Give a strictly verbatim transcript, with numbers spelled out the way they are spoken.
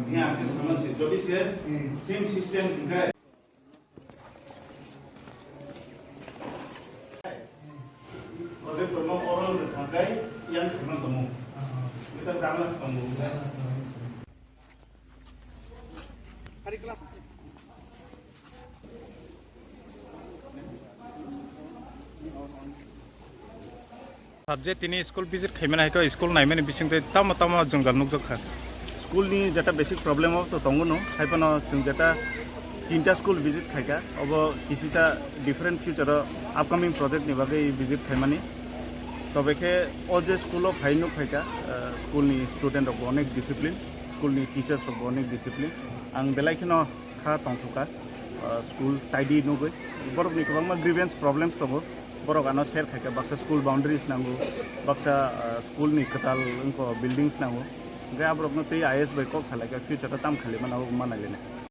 Ni ang khe saman se, jodi se same system hingkhe. Project rokno oral rwkha khe yang khaima tongo. Neta jangla tongo. Sir, je tini school visit khaimani hai khe school naimani bisingtwi tamo tamo jwngjal nukjakha. School ni jeta basic problem o to tongo no, hai phano chwng jeta tinta school visit khaikha, obo kisisa different future o upcoming project ni bagwi visit khaimani. Tobe khe o je school o phai nuk phaikha, ah, school ni student rok bo onek discipline, school ni teachers rok bo onek discipline. Ang belai kheno kha tongthokha, ah, school tidy nugwi. Borok ni kwbangma grievance problems tongo. Borok ano share khaikha, baksa school boundaries nango, baksa, ah, school ni kwtal wngkha buildings nango. Hwnkhe aborokno tei I S bai kok salaikha, future o tam khali mano, obo ma nailainai.